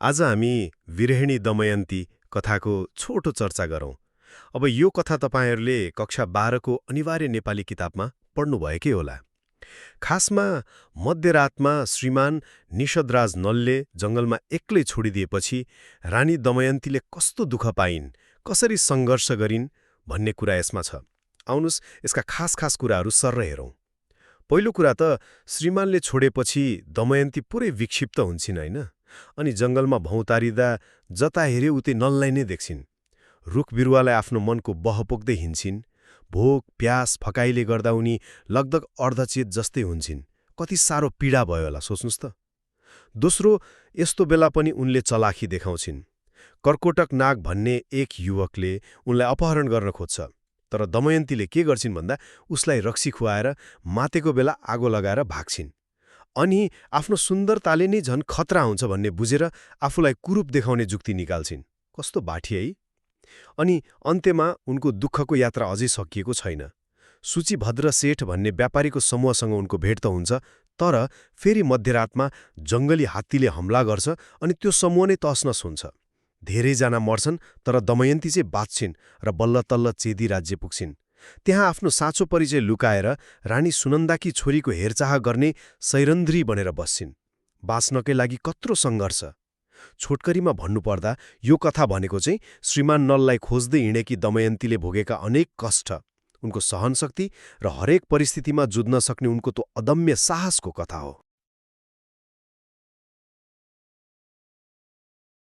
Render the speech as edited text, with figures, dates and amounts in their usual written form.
आज हामी विरहिणी दमयन्ती कथाको छोटो चर्चा गरौँ। अब यो कथा तपाईँहरूले कक्षा 12को अनिवार्य नेपाली किताबमा पढ्नुभएकै होला। खासमा मध्यरातमा श्रीमान निषदराज नलले जङ्गलमा एक्लै छोडिदिएपछि रानी दमयन्तीले कस्तो दुःख पाइन्, कसरी सङ्घर्ष गरिन् भन्ने कुरा यसमा छ। आउनुस् यसका खास खास कुराहरू सर्र हेरौँ। पहिलो कुरा त श्रीमानले छोडेपछि दमयन्ती पुरै विक्षिप्त हुन्छन् होइन। अनि जङ्गलमा भौँतारिँदा जता हेरे उतै नललाई नै देख्छिन्। रुख बिरुवालाई आफ्नो मनको बह पोख्दै हिँड्छिन्। भोक प्यास फकाइले गर्दा उनी लगभग अर्धचेत जस्तै हुन्छन्। कति साह्रो पीडा भयो होला सोच्नुस् त। दोस्रो, यस्तो बेला पनि उनले चलाखी देखाउँछिन्। कर्कोटक नाग भन्ने एक युवकले उनलाई अपहरण गर्न खोज्छ। तर दमयन्तीले के गर्छिन् भन्दा उसलाई रक्सी खुवाएर मातेको बेला आगो लगाएर भाग्छिन्। अनि आफ्नो सुन्दरताले नै झन् खतरा हुन्छ भन्ने बुझेर आफूलाई कुरूप देखाउने जुक्ति निकाल्छिन्। कस्तो बाठी है। अनि अन्त्यमा उनको दुःखको यात्रा अझै सकिएको छैन। सूचीभद्र सेठ भन्ने व्यापारीको समूहसँग उनको भेट त हुन्छ, तर फेरि मध्यरातमा जङ्गली हात्तीले हमला गर्छ अनि त्यो समूह नै तसनस हुन्छ। धेरैजना मर्छन्, तर दमयन्ती चाहिँ बाँच्छिन् र बल्ल तल्ल चेदी राज्य पुग्छिन्। त्यहाँ आफ्नो साँचो परिचय लुकाएर रानी सुनन्दाकी छोरीको हेरचाह गर्ने सैरन्ध्री बनेर बस्छिन्। बाँच्नकै लागि कत्रो सङ्घर्ष। छोटकरीमा भन्नुपर्दा यो कथा भनेको चाहिँ श्रीमान नललाई खोज्दै हिँडेकी दमयन्तीले भोगेका अनेक कष्ट, उनको सहनशक्ति र हरेक परिस्थितिमा जुझ्न सक्ने उनको त्यो अदम्य साहसको कथा हो।